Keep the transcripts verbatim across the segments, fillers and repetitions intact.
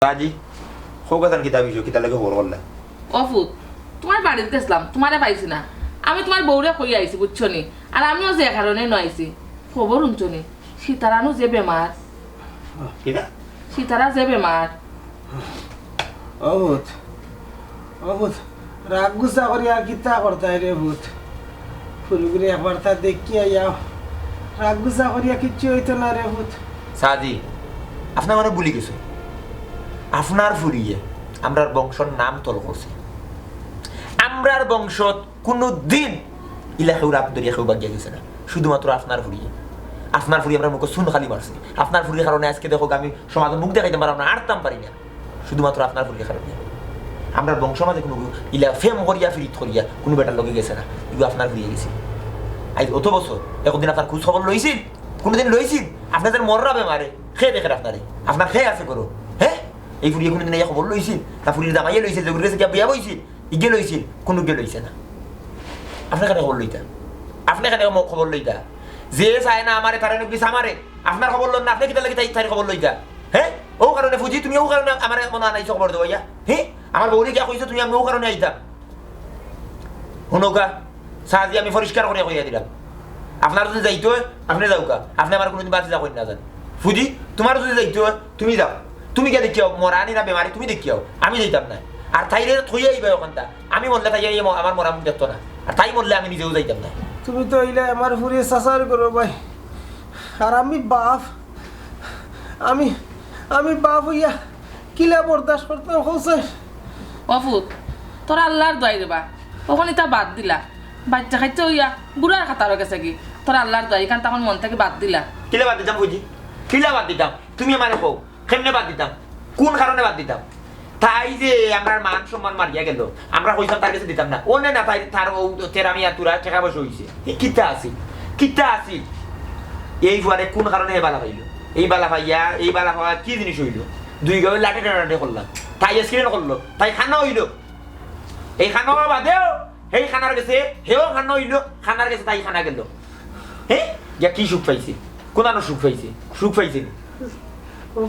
আজি, কউক্কা চাইন কিতা বিষয়, কিতার লাগি খবর করলা? ও ফুত, তুমার বাড়িত গেছলাম, তুমারে পাইছি না। আমি তুমার বউরে কইয়া আইছি, বুঝছো নি? আর আমিও যে কারণে নু আইছি, খবর হুনছো নি? সীতারানু যে বেমার। কিতা? সীতারা যে বেমার। ও ফুত, ও ফুত, রাগ গুছা করি আর কিতা করতায় রে ফুত? ফুরিগুরে একবার তা দেখিয়া আইয়াও। রাগ গুছা করিয়া কিচ্ছু অইতো না রে ফুত। সাজি, আপনে মানে ভুলি গেছইন। আপনার ফুরিয়ে আমরার বংশর নাম তল করছে। আমরার বংশত কুনুদিন ইলা কেউর আত ধরিয়া কেউ ভাগিয়া গেছে না। শুধুমাত্র আপনার ফুরিয়ে। আপনার ফুরিয়ে আমরার মুখো চুন কালি মারছে। আপনার ফুরির কারণে আজকে দেখো আমি সমাজো মুখ দেখাইতাম পাররাম না, আটতাম পারি না। শুধুমাত্র আপনার ফুরির কারণে। আমরার বংশর মাঝে কুনু ইলা প্রেম করিয়া, ফিরিত করিয়া কুনু বেটার লগে গেছে না। ইগু আপনার ফুরিয়ে গেছে। আইজ অত বছর, একদিন আপনার খোঁজ খবর লইছিল? কুনুদিন লইছিল? আপনে যে মররা বেমারে, কে দেখের আপনারে? আপনার কে আছে ঘরো? হে? এই ফুরিয়ে কুনুদিন আইয়া খবর লইছিল? না ফুরির জামাইয়ে লইছিল, যেগুর গেছে গিয়া বিয়া বইছিল? ইগে লইছিল? কুনুগে লইছে না। আপনে কেনে খবর লইতা? আপনে কেনে ম-, খবর লইতা? যে চায় না আমারে, তারে নু কিস আমারে। আপনার খবর লন না, আপনে কিতার লাগি তাই, তাইর খবর লইতা? হে? অউ কারণে ফুজি, তুমি অউ কারণে আমারে মনো আনাইছো খবর দেওয়াইয়া? হে? আমার বউরে গিয়া কইছো তুমি, আমি অউ কারণে আইতাম। হুনউক্কা, সাজি, আমি পরিষ্কার করিয়া কইয়া দিলাম। আপনার যদি যাইতো অয়, আপনে যাউক্কা। আপনে আমারে কুনুদিন বাতিজা কইন না যান। ফুজি, তুমার যদি যাইতো অয়, তুমি যাও। তুমি গিয়া দেখিয়াও, মরা নি না বেমারি, তুমি দেখিয়াও। আমি যাইতাম না। আর তাইরে থইয়া আইবায় অখানতা। আমি মরলে তাই এই ম-, আমার মরা মুখ দেখতো না। আর তাই মরলে আমি নিজেও যাইতাম না। তুমি তো অইলায় আমার ফুরির চাচার ঘরর ভাই। আর আমি বাপ। আমি, আমি বাপ অইয়া কিলা বরদাস্ত করতাম, কও চাই? ও ফুত, তোর আল্লার দোয়াই রেবা, অখন ইতা বাদ দিলা। বাইচ্চা-কাইচ্চা অইয়া বুড়ার কাতারো গেছেগি। তোর আল্লার দোয়াই, ইখান তখন মন থাকি বাদ দিলা। কিলা বাদ দিতাম ফুজি? কিলা বাদ দিতাম? তুমি আমারে কও, কেমনে বাদ দিতাম? কুন কারণে বাদ দিতাম? তাই যে আমরার মান-সম্মান মারিয়া গেল, আমরা কইতাম তার গেছে দিতাম না। অনে না, তাই তার অউ তেরা মিয়া তুরা টেকা-পয়সা অইছে। ই কিতা আছিল? কিতা আছিল? এই ফুয়ারে কুন কারণে হে বালা পাইলো? এই বালা পাইয়া, এই বালা পাওয়া কি জিনিস অইলো? দুই গাঁওয়ে লাটে টাটাটে করলাম। তাই accident করলো, তাই কানা অইলো। এই কানা অওয়া বাদেও, হেই কানার গেছে, হেও কানা অইলো, কানার গেছে তাই কানা গেল। হে? গিয়া কি সুখ পাইছে? কুনানো সুখ পাইছে? সুখ পাইছে নি?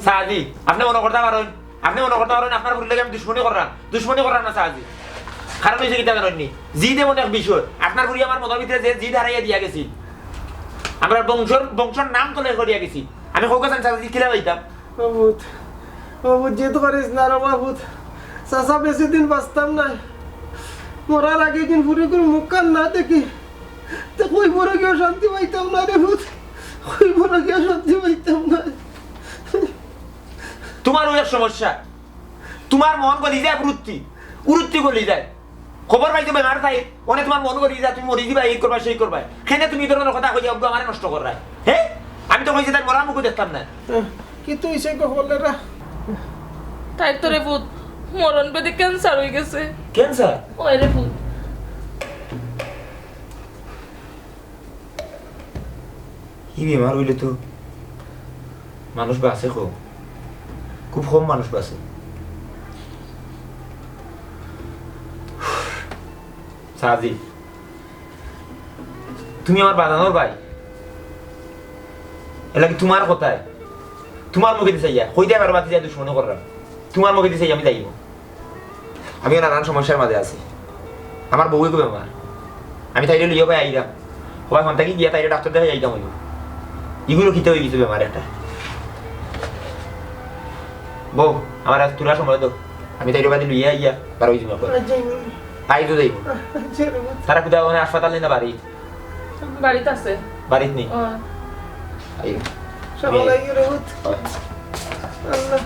সাজি, আপনে মনো করতা পারইন, আপনে মনো করতা পারইন, আপনার ফুরির লগে আমি দুশমনি কররাম, দুশমনি কররাম না সাজি। কারণ অইছে কিতা জানইন নি? জিদ এমন এক বিষয়, আপনার ফুরি আমার মনর ভিতরে যে জিদ হারাইয়া দিয়া গেছিল, আমরার বংশর, বংশর নাম তলে করিয়া গেছিল। আমি কউক্কা চাইন সাজি কিলা যাইতাম? ও ফুত, ও ফুত, জিদ করিস না রে বা ফুত। চাচা বেশি দিন বাঁচতাম নায়। মরার আগে যেন ফুরিগুর মুখখান না দেখি, তে কবরো গিয়া শান্তি পাইতাম না রে ফুত। কবরো গিয়া শান্তি পাইতাম না। তুমার অউ এক সমস্যা, তুমার মন গলি যায় উরুত্তি, উরুত্তি গলি যায়। খবর পাইছো বেমার তাই, অনে তুমার মন গলি যায়, তুমি মরি যিবায়, এই করবায়, সেই করবায়। কেনে তুমি ই ধরনর কথা কইয়া অগু আমারে নষ্ট কররায়? হে? আমি তো কইছি তাইর মরা মুখও দেখতাম না। কিতা অইছে গো হলেরা? তাইর তো রে ফুত, মরণ ব্যাধি cancer অইগেছে। Cancer? অয় রে ফুত। ই বেমার অইলে তো মানুষ বাঁচে কম, খুব কম মানুষ বাঁচে। সাজি, তুমি আমার বাজানোর ভাই, এরলাগি তুমার কথায়, তুমার মুখেদি চাইয়া কইতায় পারো বাতিজায় দুশমনি কররাম, তুমার মুখেদি চাইয়া আমি যাইমু। আমিও নানান সমস্যার মাঝে আছি। আমার বউ এগু বেমার, আমি তাইরে লইয়া বায় আইরাম। হবায় হন থাকি গিয়া তাইরে ডাক্তর দেখাইয়া আইতাম অইবো। ইগুলো কিতা অইগেছে বেমার একটা। বউ, আমারে আজ থুড়া সময় দেও, আমি তাইরে বাদে লইয়া আইয়া বারই যিমু। আইজ তো যাইমু। তারা কুনু মানে হাসপাতাল নি না বাড়ি? বাড়িত আছে। বাড়িত নি? ও। আইও। সকাল আইও রে পুত। অয়। আল্লাহ।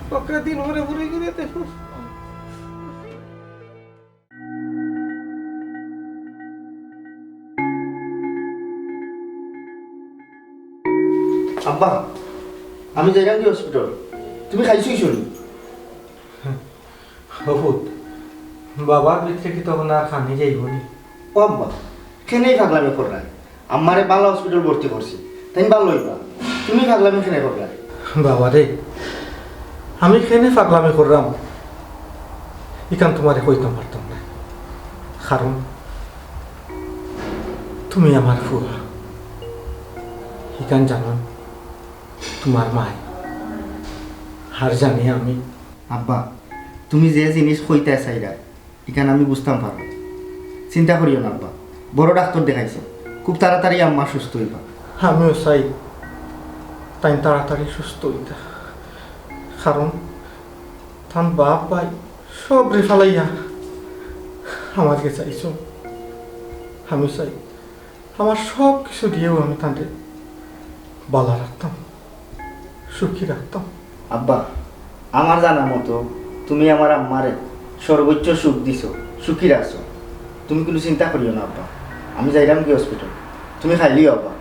পকরা দিন ভরে ভরে করে দেখো। আব্বা, আমি যাইরাম কি হসপিটাল? তুমি খাইছো কিছু নি? ও পুত, বাবার ভিতরে কি তখন আর খানি যাইব নি? ও আব্বা, কেনে ই ফাগলামি কররায়? আম্মারে বালা হসপিটাল ভর্তি করছি, তাইন বালা অইবা। তুমি ফাগলামি কেনে কররায়? বাবা রে, আমি কেনে ফাগলামি কররাম, ইখান তুমারে কইতাম পারতাম না, কারণ তুমি আমার ফুয়া, ইখান জানইন তুমার মায়। আর জানি আমি। আব্বা, তুমি যে জিনিস কইতায় চাইরায়, ইখান আমি বুঝতাম পাররাম। চিন্তা করিও না আব্বা, বড় ডাক্তর দেখাইছি, খুব তাড়াতাড়ি আম্মা সুস্থ অইবা। আমিও চাই তাইন তাড়াতাড়ি সুস্থ অইতা, কারণ তান বাপ ভাই সবরে ফালাইয়া আমার গেছে আইছইন। আমি চাই আমার সব কিছু দিয়াও আমি তানরে বালা রাখতাম, সুখী রাখতাম। আব্বা, আমার জানা মতো তুমি আমার আম্মারে সর্বোচ্চ সুখ দিছো, সুখী রাখছো। তুমি কুনু চিন্তা করিও না আব্বা, আমি যাইরামগি হসপিটাল, তুমি খাইলিও আব্বা।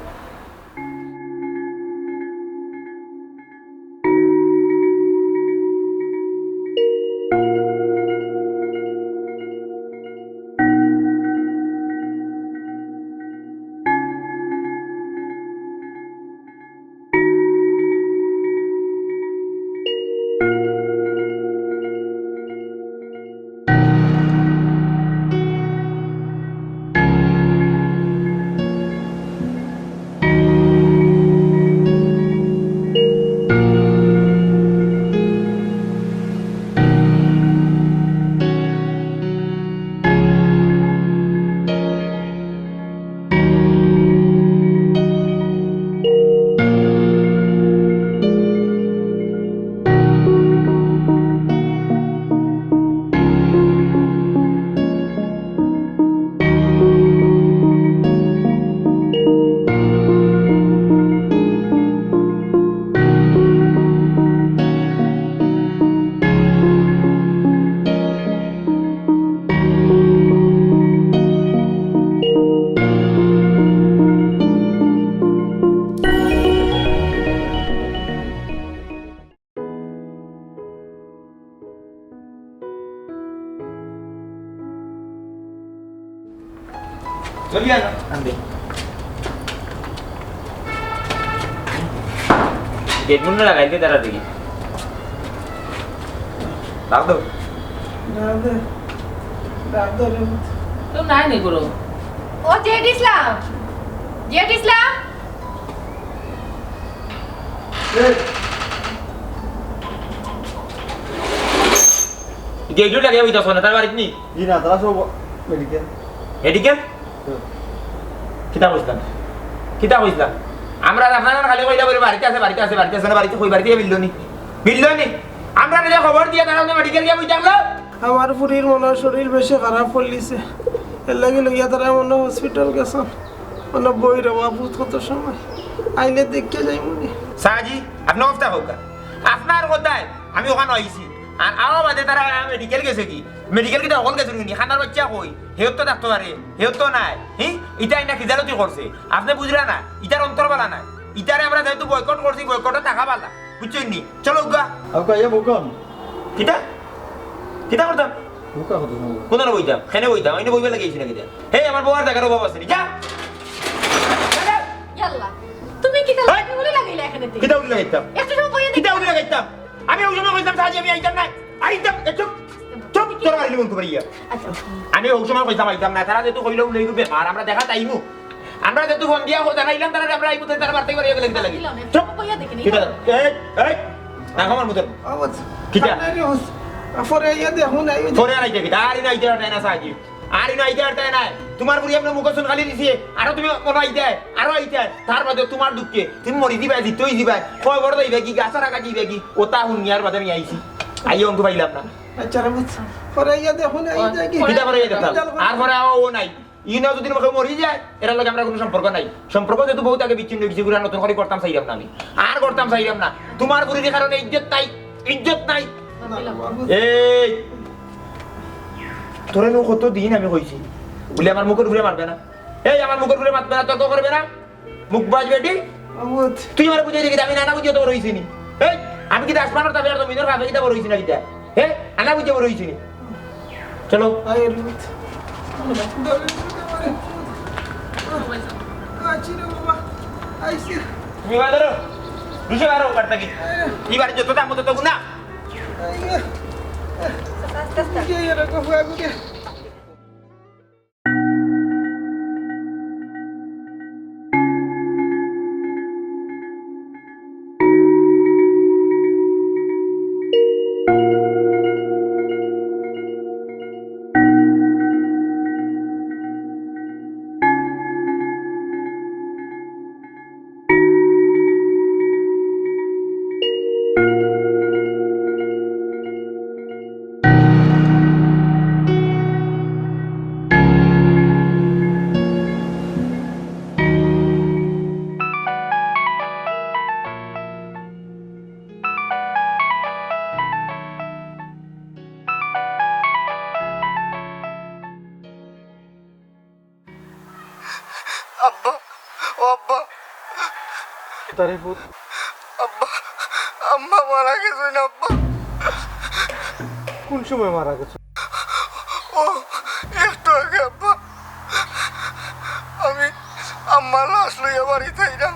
জলদি আয় না। আনবে। গেট বন্ধ লাগাই দে, তারা দেখি। রাখ দাও। রাখ দে। রাখ দে রে। তো নাই নি করো। ও জেড ইসলাম। জেড ইসলাম। এই। গেট লাগাই ওই দশ না, তার বাড়িত নি? জি না, তারা সব মেডিকেল। মেডিকেল? হুম। কিতা কইছলাম? কিতা কইছলাম? আমরা আপনারা খালি কইলা বলে বাড়িত আছে, বাড়িত আছে, বাড়িত আছে না, বাড়িত কই, বাড়িত মিললো নি? মিললো নি? আমরা নিজে খবর দিয়া তারা মেডিকেল গিয়া বই থাকলো। আমার ফুরির মনো শরীর বেশি খারাপ পড়লিছে, এর লাগি লইয়া তারা মনো হসপিটাল গেছইন। মনো বই রে বাবু কত সময় আইলে দেখিয়া যাইমুনি। সাজি, আপনি অফটা হোক, আপনার কথায় আমি ওখানো আইছি। আর আওয়া বাদে তারা মেডিকেল গেছে কি? মেডিকেল কিতা হকল গেছে নি? খানার বাচ্চা কই? হেও তো ডাকতে পারে, হেও তো নাই। হি? ইটা ইনা খিজালতি করছে। আপনি বুঝরা না, ইটার অন্তর বালা নাই। ইটারে আমরা যেহেতু বয়কট করছি, বয়কটে থাকা বালা। বুঝছইন নি? চলো উগা। আউকা, ইয়ে বউকন। কিতা? কিতা করতাম? বউকা কত সময়? কোন বইতাম? কেনে বইতাম? আমি বইবার লাগি আইছি না কিতা? হে, আমার বউয়ার জায়গার অভাব আছে নি। যা। ইয়াল্লা, তুমি কিতা এই! উলি লাগাইলা এখানে? কিতা উলি লাগাইতাম? একটু সময় বইয়া কিতা দেখি। উলি লাগাইতাম? আমি ওই সময় কইতাম, সাজি, আমি আইতাম না। আইতাম, এ, চুপ, চুপ, তোরা মারিলি মন করিয়া। আচ্ছা। আমি ওই সময় কইতাম আইতাম না, তারা যেহেতু কইলো উল্লেখ ব্যাপার, আমরা দেখা তাইমু। আমরা যেহেতু ফোন দিয়া জানাইলাম, তারা আমরা আইমু, তারা বাড়তে করিয়া গেলে কিতা লাগি? দিলাম, চুপ। বইয়া দেখি নি। কিতা? এই, এই, না, আমার মতন। আওয়াজ। কিতা? আপনারই হোস-, পরে আইয়া দেখুন, এই যে পরে আর আইতে কিতা? আর ইনো আইতে পারতে না, সাজি। আর ইনো আইতে পারতে না। তোমার বুড়ি আপনার মুখে চুন খালি দিছে, আরো তুমি মনো আইতে, আরো আইতে। তার বাদে তোমার দুঃখে তুমি মরি দিবায়, জিতই দিবায়, কবর দিবায় কি, গাছর আগা দিবায় কি, ওটা হুনিয়ার বাদে আমি আইছি। আইয়া অঙ্ক পাইলাম না। আচ্ছা, রে বুঝছি। পরে আইয়া দেখুন, এই যে কি? কিতা পরে আইয়া দেখতাম? আর পরে আও ও নাই। ইনো যদি আমাকে মরি যায়, এরার লগে আমরা কোনো সম্পর্ক নাই। সম্পর্ক যেহেতু বহুত আগে বিচ্ছিন্ন হয়ে গেছে, এগুলা নতুন করে করতাম চাইলাম না আমি। আর করতাম চাইলাম না। তোমার বুড়ির কারণে ইজ্জত নাই, ইজ্জত নাই। এই, তোরে নু কত দিন আমি কইছি, বলে আমার মুখের উপরে মারবে না। এই, আমার মুখের উপরে মারবে না, তর্ক করবে না। মুখ বাজ বেটি। মাহমুদ। তুই আমার বুঝাই দেখি, আমি নানা বুঝিয়ে তো রইছি নি। এই, আমি কিতা আসমানর তাপে আর জমিনর তাপে কিতা বড় হইছি না কিতা? হে? আনা বুঝে বড় হইছি নি। চলো। আয় রে। আছি রে বাবা। আইছি। তুমি বাজারো। রুশে বারো কাটতা কি? এই বাড়ি যত দাম তত গুণা। আস্তে আস্তে। আব্বা, ও আব্বা। তারে পুত। আব্বা, আম্মা মারা গেছইন আব্বা। কোন সময় মারা গেছইন? ও একটু আগে আব্বা। আমি আম্মার লাশ লইয়া বাড়িত আইলাম।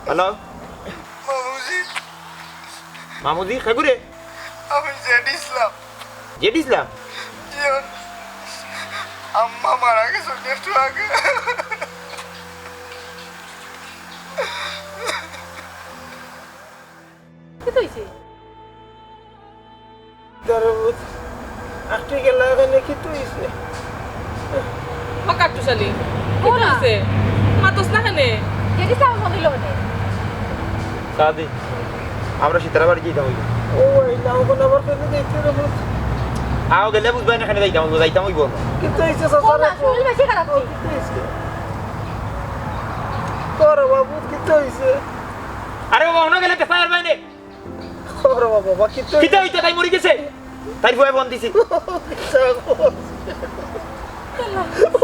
হ্যালো। মামুজি। মামুজি, কে গো রে? আমি জেড ইসলাম। জেড ইসলাম? জি, অয়। আম্মা মারা গেছইন একটু আগে। কিতা অইছে? দাঁড়া, বুঝ। আটকে গেলা এখানে, কিতা অইছে? ও কাট্টুশালী, কিতা অইছে? মাতস না কেনে? সাদি, আমরা সিতারা বাড়ি যাইতাম অইবো। ও, এই নাও কোন আবার কেন দেখতে রে, বুঝ? আও গেলে বুঝবায় না, কেনে যাইতাম অইবো, যাইতাম অইবো না। কিতা অইছে, চাচা রে? শরীর বেশি খারাপ অইছে। কিতা অইছে? তোর বাবু, কিতা অইছে? আরে বাবা, অনো গেলে দেখা আর বাইরে। ওরে বাবা, বাবা, কিতা কিতা অইতো, তাই মরি গেছে? তাইর ফুয়ায় ফোন দিছে। কিতা কইলে?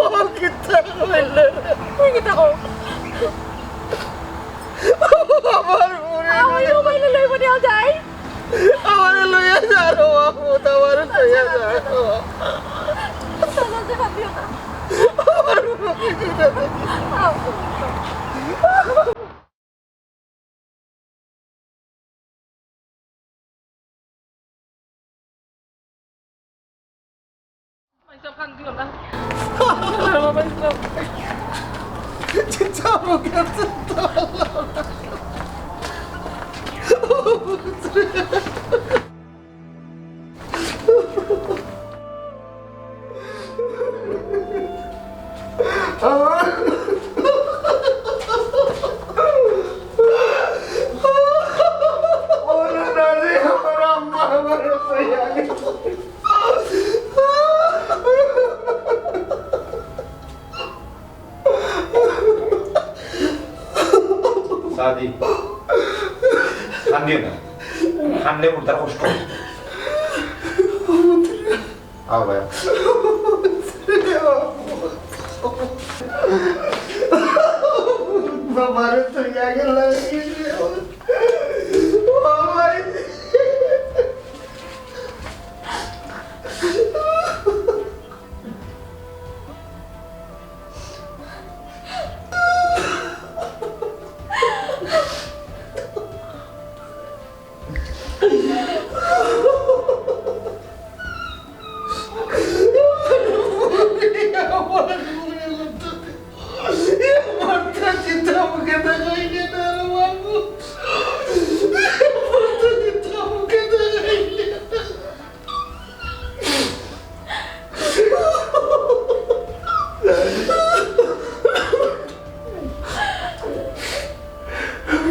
ও কিতা কইলে? তুই কিতা কও? আমার বুড়ি আমার লইয়া যাই। আমারে লইয়া যা রে বাবা, আমারে লইয়া যা রে বাবা। আমার বুড়ি। সাদি, কান্দিও না। কান্দলে মুর্দার কষ্ট অয়। আও ভাই। বাবারে তুই আগে লাগিয়ে দে। বাবারে।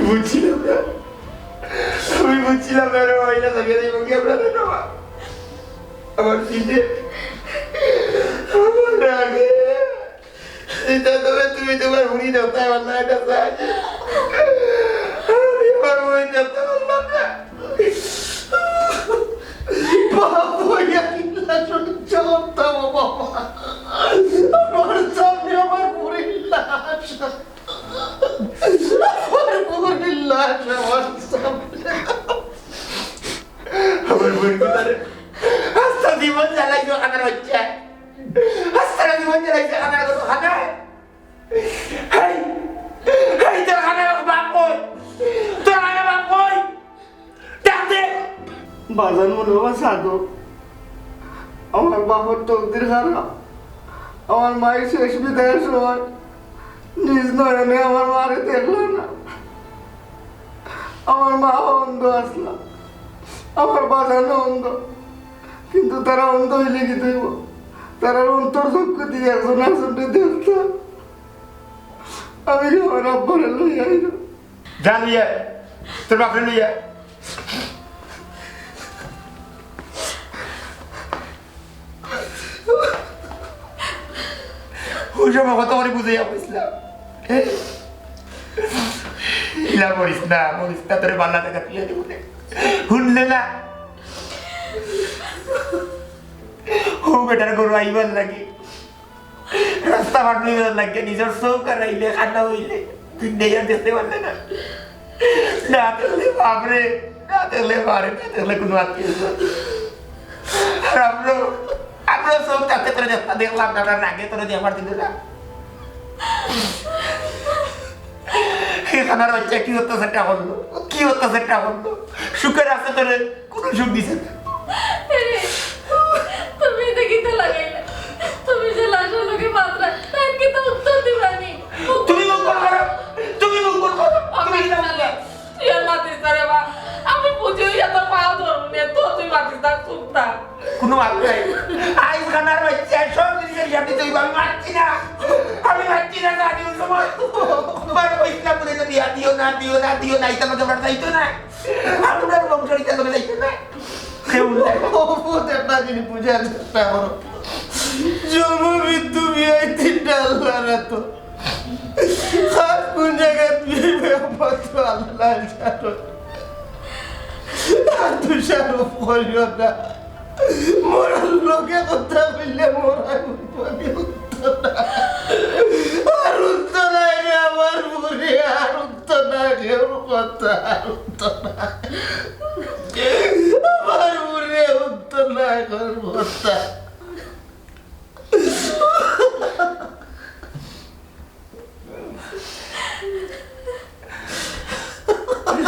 বুঝছিলাম না। আমি বুঝছিলাম না রে বাবা, এটা জায়গা দিয়ে মুখে আপনারা রে বাবা। আমার দিনে আমি দেখতে পারলাম না, এটা চাই। আমি আমার বই দেখতে পারলাম না। বাবা, ওই আল্লাহ, শুনে চলতাম, বাবা। আমার সামনে আমার বুড়ির লাশ। আমার বুড়ির লাশ আমার সামনে। আমার বুড়ি কোথায়? আস্তা জীবন জ্বালাইছো খানার বাচ্চা। আস্তা জীবন জ্বালাইছো খানার গরু খানায়। হেই, হেই, তোর খানার বাপ কই? তোর খানার বাপ কই? ডাক দে। বাজান মনে হয় সাধু। আমার বাপর তকদির খারাপ। আমার মায়ের শেষ বিদায়ের সময় নিজ নয়নে আমার মারে দেখলো না। আমার মা অন্ধ আসলা, আমার বাজানো অন্ধ, কিন্তু তারা অন্ধ হইলে কি দেখব? তারা অন্তর চক্ষু দিয়ে একজন একজনকে দেখতাম। আমি কি আমার আব্বারে লই আইলাম? যা লইয়া, তোর বাপরে লইয়া। ওই সময় কত করে বুঝাইয়া কইছিলাম, "এ, ইলা মরিস না, মরিস না, তোরে বালা জাগা তুলে দিব নে।" শুনলে না? ও বেটার গরু আইবার লাগি, রাস্তা পার হইবার লাগি, নিজের চোখ আর আইলে, খানা হইলে, দুনিয়া দেখতে পারলে না। না দেখলে বাপরে, না দেখলে মারে, না দেখলে কোনো আত্মীয় স্বজন। আর আমরা, আমরা সব তাতে করে দেখতে দেখলাম না, আমরা রাগে তোরে দিয়ে আমার দিল না। এখানে রয়েছে কি অত্যাচারটা করলো, কি অত্যাচারটা করলো। সুখের আছে তোরে, কোনো সুখ দিছে না। আরে, তুমি এটা কিতা লাগাইলা? তুমি যে লাশের লগে মাতরা, তার কিতা উত্তর দিবানি? তুমি মুখ বন্ধ করো, তুমি মুখ বন্ধ করো, তুমি কিতা বলবা? তুই আর মাতিস না রে বা। আমি বুঝি হইয়া তোর পাও ধরবো নে, তো তুই মাতিস না, চুপ থাক। কোনো মাত নাই। আইজ খানার বাচ্চা সব জিনিসের হিসাব দিতে হইব। আমি মারছি না, আমি মারছি না, জানি ওই সময়। তোমার ওই ইসলাম বলে তো বিয়া দিও না, দিও না, দিও না, ইসলাম তো আমরা যাইতো না। আপনার বংশ ইসলাম তো যাইতো না। কেউ নাই। ও, ও, দেখবা, জিনিস বুঝার চেষ্টা করো। জন্ম, মৃত্যু, বিয়া, এই তিনটা আল্লাহর হাতে। কার কোন জায়গাত বিয়া, আল্লাহ জানে। আর দোষারোপ করিও না। মরার লগে কথা কইলে মরা উঠতো না। আর উঠতো না রে আমার বুড়ি, আর উঠতো না কেউর কথা, আর উঠতো না। আমার বুড়ি উঠতো না কেউর কথা।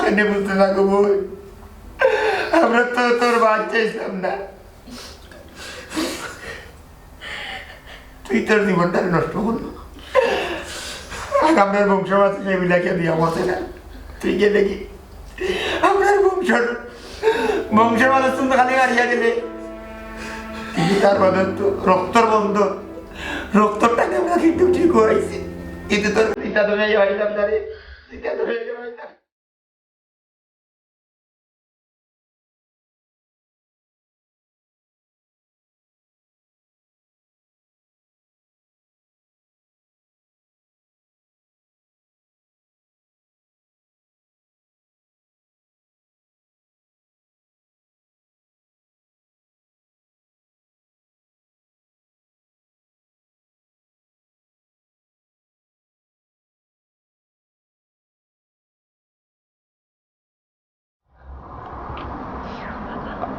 এনে বুঝতে থাকো বই, আমরা তো তোর বাচ্চা ছিলাম না। তুই তোর জীবনটা নষ্ট করলো। আর আমরার বংশ আছে, সেগুলাকে বিয়া মতে না। তুই গেলে কি? আমরার বংশর, বংশর মানুষ তুমি খালি হারিয়া গেলে। কিন্তু তার বাদে তো রক্তর বন্ধন, রক্তর টানে আমরা কিন্তু ঠিক হইছি। কিন্তু তোর পিতা ধরে হইলাম না রে, পিতা ধরে হইলাম।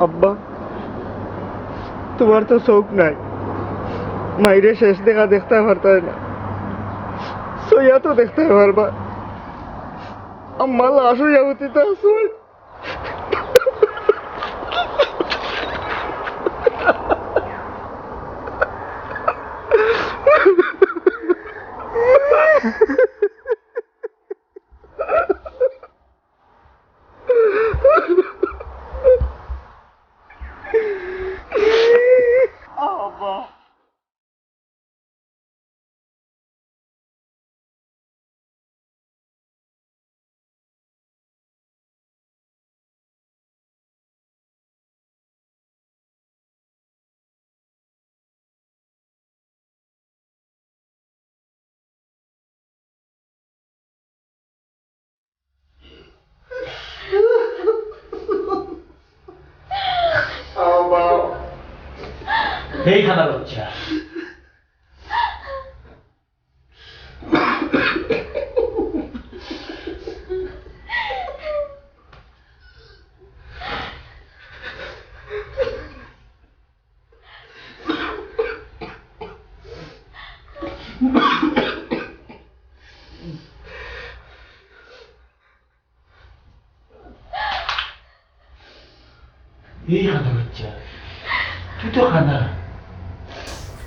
আব্বা, তোমার তো চোখ নাই, মাইরে শেষ দেখা দেখতে পারতায় না, সইয়া তো দেখতে পারবা। আম্মা লাশ হইয়া উঠিতে আছে। এই কানার বাচ্চা। এই কানার বাচ্চা, তুই তো কানা।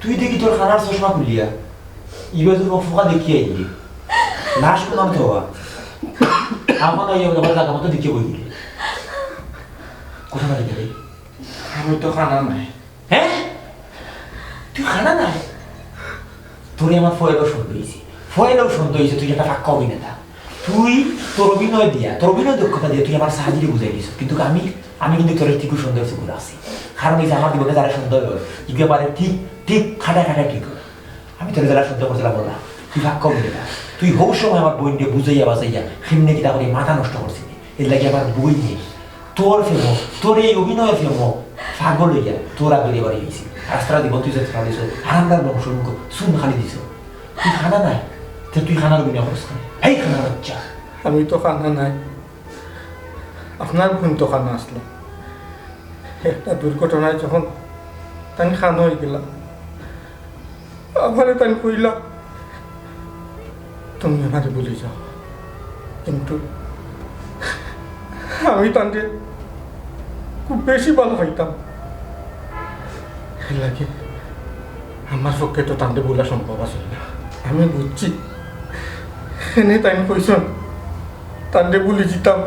তুই দেখি তোর কানার চশমা খুলিয়া ইবা তো ফোকা দেখিয়া আইলি। লাশ কোনার থওয়া। এখন আইয়া আবার জাগা মতো দেখিয়া বই দিলি। কথা না রে? আমি তো কানা নায়। হ্যাঁ? তুই কানা নায়? তোরে আমার ফয়েলও সন্দেহ হইছে। ফয়েলও সন্দেহ হইছে তুই একটা পাক্কা অভিনেতা। তুই তোর অভিনয় দিয়া, তোর অভিনয় দক্ষতা দিয়া তুই আমার সাহায্যে বুঝাই দিস। কিন্তু আমি, আমি কিন্তু তোর টিকু সন্দেহ চোখে রাখছি। কারণ এই যে আমার জীবনে যারা সন্দেহ হয়, ইগুলো পারে ঠিক, ঠিক খাটায় খাটায় ঠিক হয়। আমি তোর যারা সন্দেহ করছিলাম বলা, তুই পাক্কা অভিনেতা। তুই হউ সময় আমার বইনরে বুঝাইয়া বাজাইয়া, হিমনে কিতা করে মাথা নষ্ট করছিলি। এর লাগি আমার বইনে তোর ফেমো, তোর এই অভিনয় ফেমো, পাগল হইয়া তোর আগে বাড়ি হইছি। রাস্তার জীবন তুই যাত্রা দিছ, আর আমরা বংশ মুখ চুন খালি দিছ। তুই কানা নায়, তে তুই কানার অভিনয় করছ কেনে? এই কানার বাচ্চা। আমি তো কানা নায়, আপনার বইন তো কানা আসলো। একটা দুর্ঘটনায় যখন তাই কানা হয়ে গেলাম, আমারে তাই কইলা, "তুমি আমারে ভুলি যাও।" কিন্তু আমি তানরে খুব বেশি ভালা পাইতাম। এর লাগি আমার পক্ষে তো তানরে ভুলা সম্ভব আছিল না। আমি বুঝছি, এনে তাই কইছন, তানরে ভুলি যিতাম,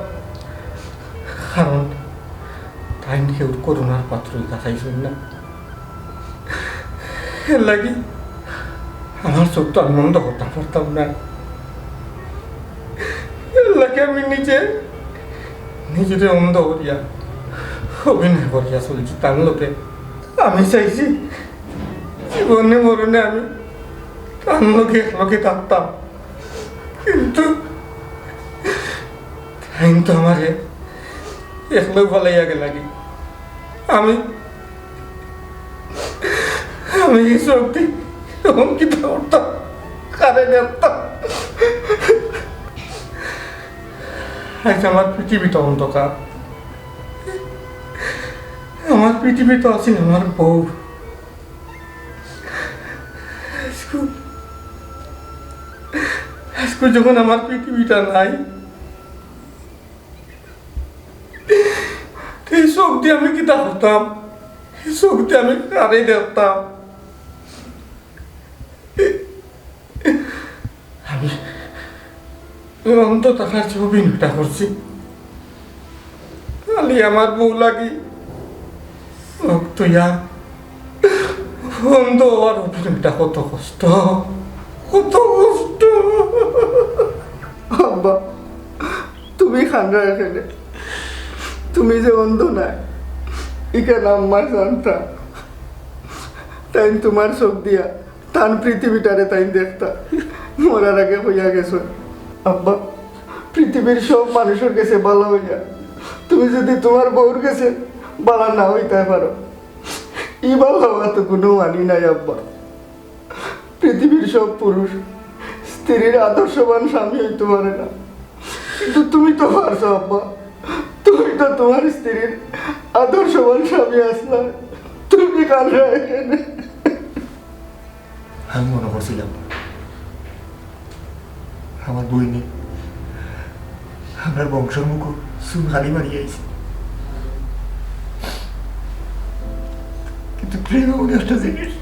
কারণ তাই কেউর করুণার পাত্র হইতা চাইছন না। এর লাগি আমার চোখ তো আমি বন্ধ করতাম পারতাম না। এর লাগি আমি নিজে নিজেরে অন্ধ করিয়া অভিনয় করিয়া চলছি তার লগে। আমি চাইছি জীবনে মরণে আমি তার লগে একলগে থাকতাম, কিন্তু তাইন তো আমারে একলা ফালাইয়া গেলাগি। আমি, আমি এই শক্তি অঙ্কিত করতাম, কারে দেখতাম। আজ আমার পৃথিবীটা অন্ধকার, আমার পৃথিবীটা আছে আমার বউ। আজকু, আজকু যখন আমার পৃথিবীটা নাই, এই চোখ দিয়া আমি কিতা করতাম? এই চোখ দিয়া আমি কারে দেখতাম? আমি অন্ধ থাকার যে অভিনয়টা করছি, খালি আমার বউ লাগি চোখ থইয়া অন্ধ হওয়ার অভিনয়টা কত কষ্ট, কত কষ্ট। আব্বা, তুমি কান্দায় কেনে? তুমি যে অন্ধ নায়, ইখান আম্মায় জানতা। তাইন তুমার চোখ দিয়া তান পৃথিবীটারে তাইন দেখতা। মরার আগে কইয়া গেছইন, "আব্বা, পৃথিবীর সব মানুষর গেছে বালা অইয়া তুমি যদি তুমার বউর গেছে বালা না অইতায় পারো, ই বালা অওয়া তো কুনু মানি নাই আব্বা।" পৃথিবীর সব পুরুষ স্ত্রীর আদর্শবান স্বামী অইতো পারে না, কিন্তু তুমি তো পারছো আব্বা। তুমি তো তুমার স্ত্রীর আদর্শবান স্বামী আছলা। তুমি কান্দায় কেনে? আমি মনো করছিলাম আমার বইনে আমরার বংশর মুখো চুন খালি মারিয়া আইছে। কিন্তু প্রেম এমন একটা জিনিস,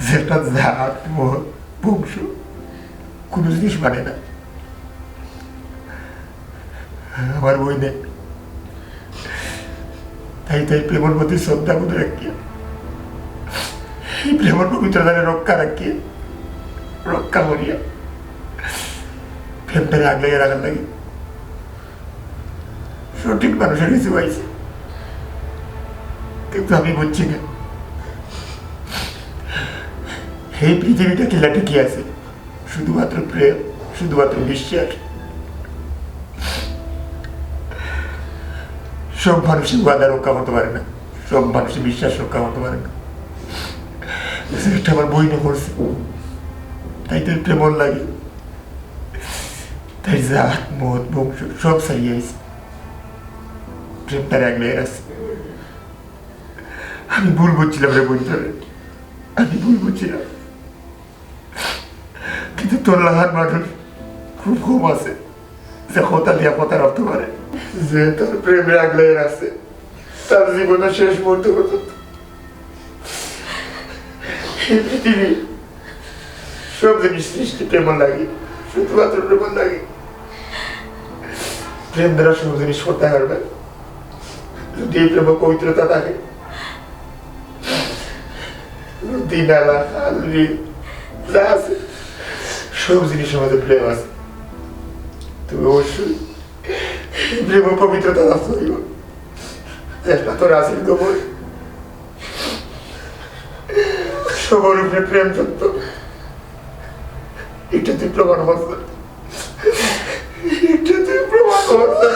যেটা জাত, মত, বংশ কুনু জিনিস মানে না। আমার বইনে তাই তাই প্রেমর প্রতি শ্রদ্ধা মনে রাখিয়া, এই প্রেমর পবিত্রতারে রক্ষা রাখিয়া, রক্ষা করিয়া, প্রেমটারে আগলাইয়া রাখার লাগি সঠিক মানুষর গেছে পাইছে। কিন্তু আমি বুঝছি না, এই পৃথিবীটা কিলা টিকি আছে শুধুমাত্র প্রেম, শুধুমাত্র বিশ্বাস। সব মানুষই ওয়াদা রক্ষা করতে পারে না, সব মানুষে বিশ্বাস রক্ষা করতে পারে না। যেটা আমার বইনে করছে, তাই তো প্রেমর লাগে। তাই জাত, মত, বংশ সব ছাড়িয়ে আইছে। প্রেম তার আগলে আছে। আমি ভুল বুঝছিলাম রে বইন, তোরে। আমি ভুল বুঝছিলাম। কিন্তু তোর লাখান মানুষ খুব কম আছে, যে কথা দিয়া কথা রাখতে পারে। যে তোর প্রেমরে আগলে আছে, তার জীবনের শেষ মুহূর্ত পর্যন্ত। এই পৃথিবী সব জিনিস সৃষ্টি প্রেমর লাগে, শুধুমাত্র প্রেমর লাগে। প্রেম দ্বারা সব জিনিস করতে পারবে, যদি এই প্রেমে পবিত্রতা থাকে। নদী, নালা, খাল, বিল যা আছে, সব জিনিসের মধ্যে প্রেম আছে। তুমি অবশ্যই প্রেম ও পবিত্রতা নষ্ট হইব। একমাত্র রাসেল কবর সবার উপরে প্রেম সত্য। এটা তুই প্রমাণ করতে, এটা তুই প্রমাণ করতে।